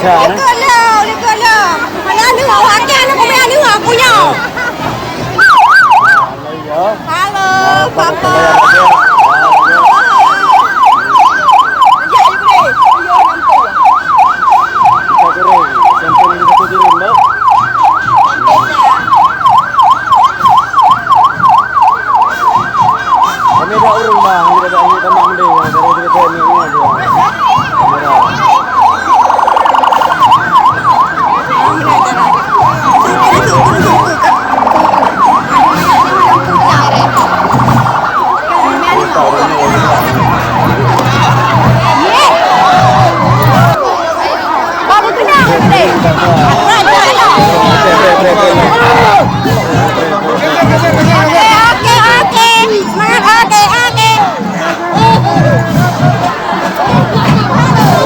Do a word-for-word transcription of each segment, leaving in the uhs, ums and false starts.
Lekeuh lom, lekeuh lom. Mana ni? Awak akan aku main ni, aku nyoe. Halo, Papa. Kami ada ureueng, Bang, kita ada ureueng tamah mending, dari kita ni, ni, ni. Oke, oke, oke. Semangat, oke, oke.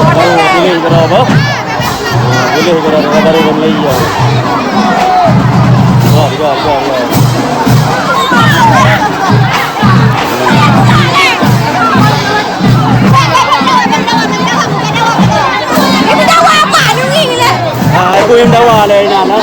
Baru pilih negara apa? Pilih negara, negara dari Malaysia. Wah, tiga, tiga, tiga. Ah, aku yang dawa lah, Ina, nah.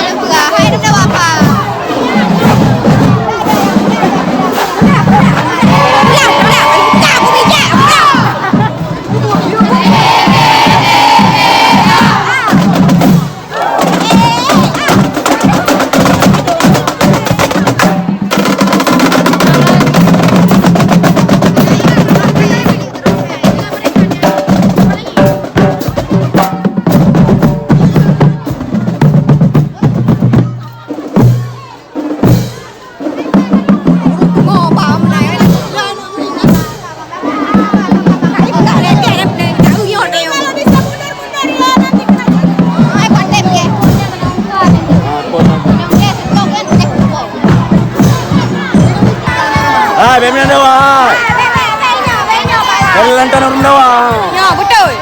Hai, bèk meunan dawa, hai. Dari lantan ureueng dawa. Ya, betul.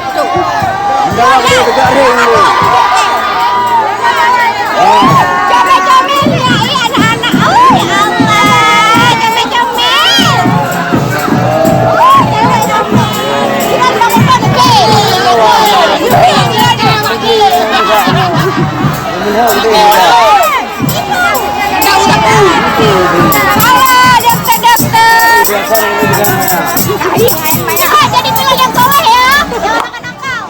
Comel-comel, ya, ya, anak-anak. Oh, ya Allah. Comel-comel. Oh, comel-comel. Kita mau foto kecil. Alah, doktor, doktor. Ah, jadi tulang yang bawah ya. Jangan nakal-nakal.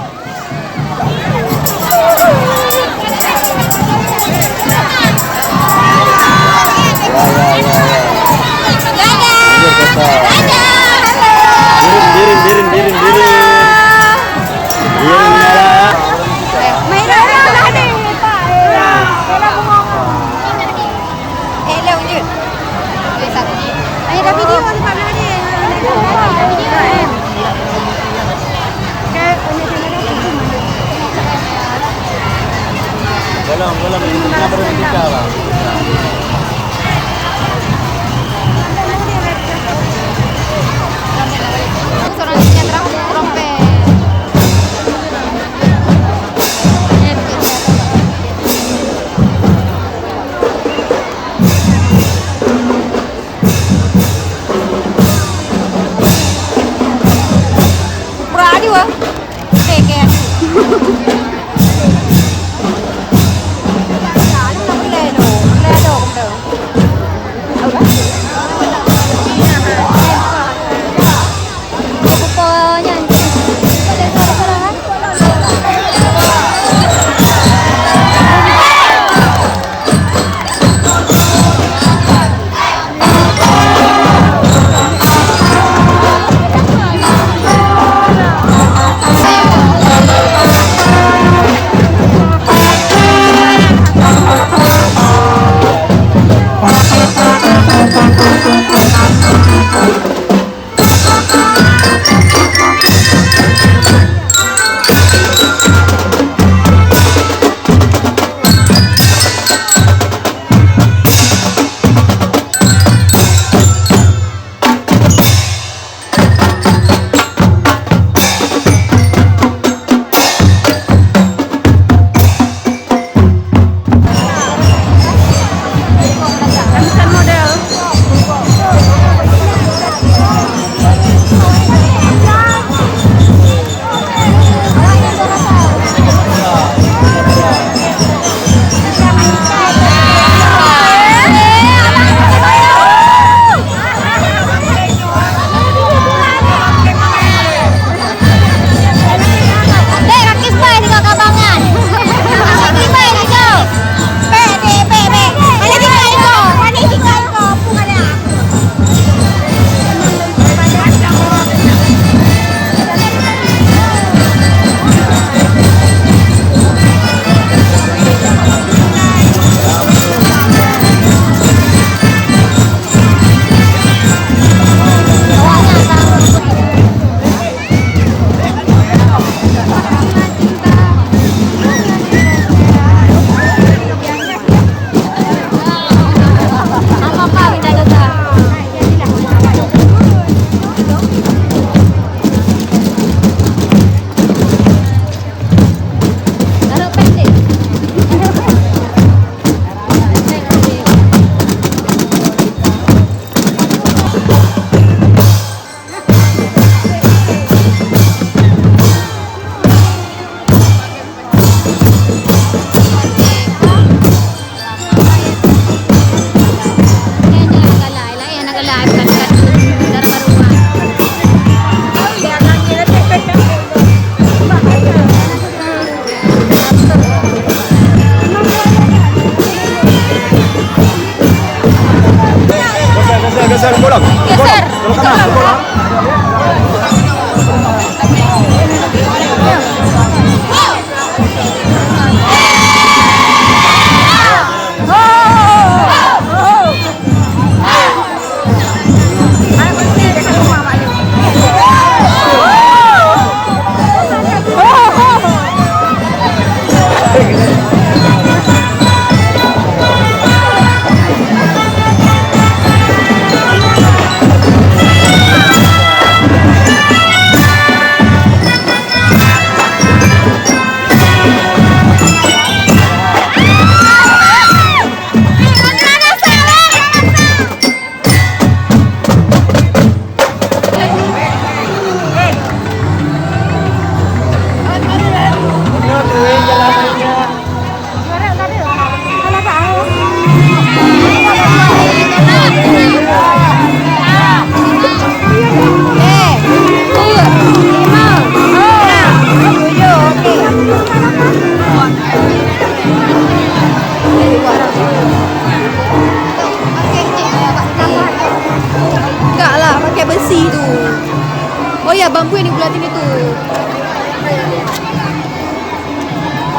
Dadah. Dadah. Halo. Birin, birin, birin, birin, birin. Birin, birin. Main dah, dah, dah, dah. Eh, lewat je. Ayo, dah video, dah video. Belum, belum. Ini baru kita, Bang. Seorang yang terang, trompet.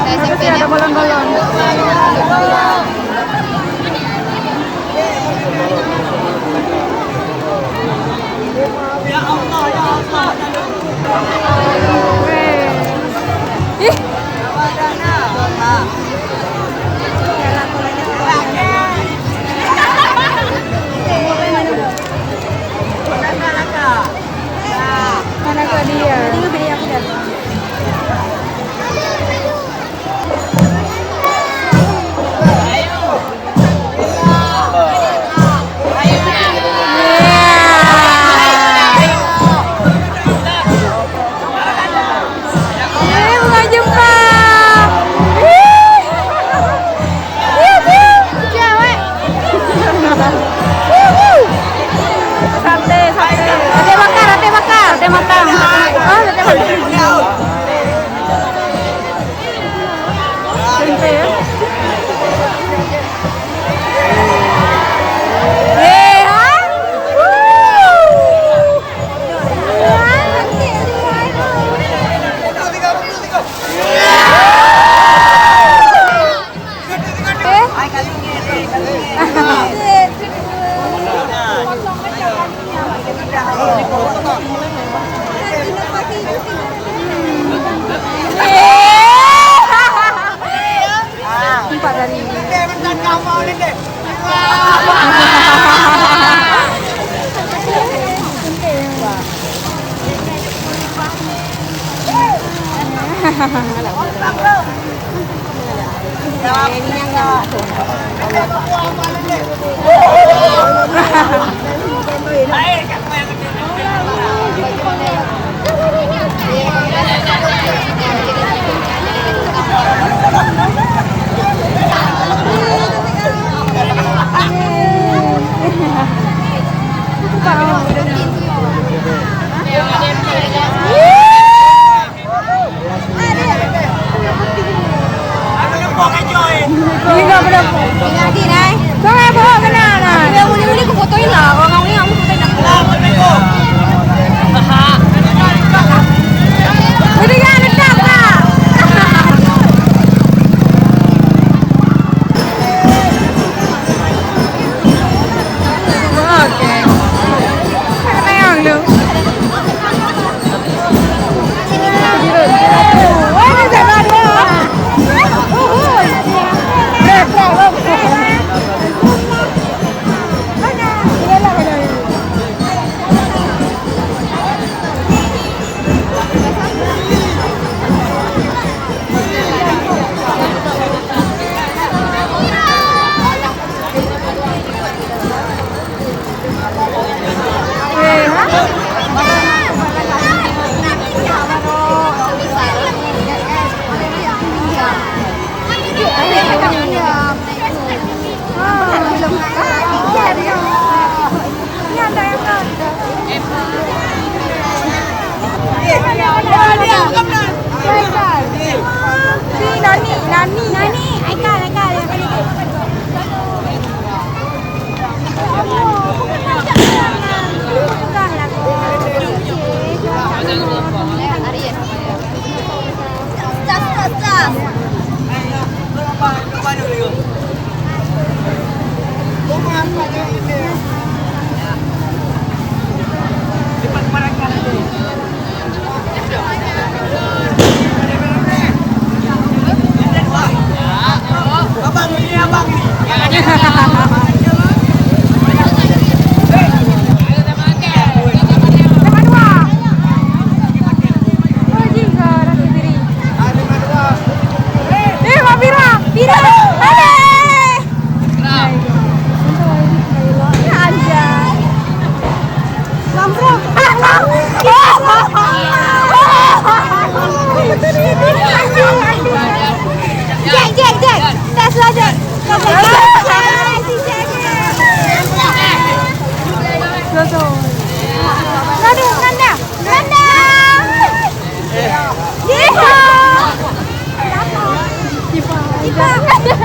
Kenapa sih ada bolong-bolong? Ih. Mana kau dia? Eh, bunga jumpa. Ih. Ih, ih. Jauh, eh. Ih, ih. Sate, sate. Sate bakar, sate bakar. Sate matang. Oh, sate matang. Empat hari. Eh, Mak Pira! Pira! Aduh! Ya, anjay. Langsung. Jack, Jack, Jack. Tes lah, Jack. Tes lah, Jack. Aduh, Nanda. Nanda. Yeay! Yeay!